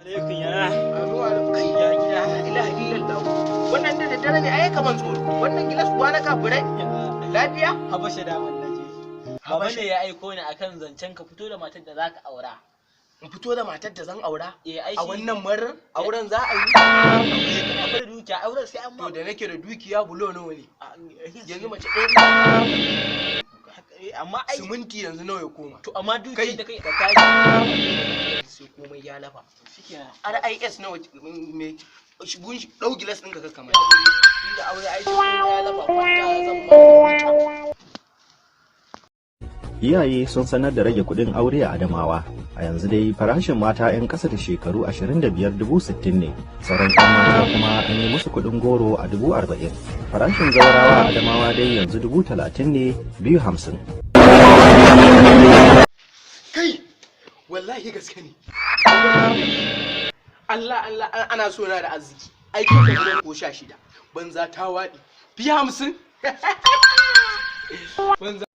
Alaikum ya. Amin alaikum. Ya gida. La ilaha illallah. Wannan da daddare ne ai kaman tsoro. Wannan gilas kuwa na kafirai. Lafiya? Habasha da man naje. Baba Habasha. ne ya aiko ni akan zancen ka fito da matar da zaka aura. In fito da matar da zan aura? Eh, ai A wannan marar auren za a yi? Kana fara dukiya, auren sai an ma. To, da nake da dukiya, bulo nawa ne? Yanzu mace ɗaya. Amma ai Siminti yanzu nawa ya koma? To, amma dukiyar Kai da kai ka tashi sai komai ya lafa. Shikenan. RIS nawa me bugun shi, ɗau gilas ɗinka ka kamar. Inda aure ai sai komai ya lafa, kwanta zan ma huta. Iyaye sun sanar da rage kuɗin aure a Adamawa. A yanzu dai farashin mata 'yan ƙasa da shekaru 25 60,000 ne, sauran 'yan mata kuma an yi musu kuɗin goro a 40,000. Farashin zawarawa a Adamawa dai yanzu 30,000 ne 250. Kai, wallahi gaske ne. Allah Allah, ana so na da arziki. Aikin ka gidan ko 16. Banza ta waɗi. Fi 50. Banza.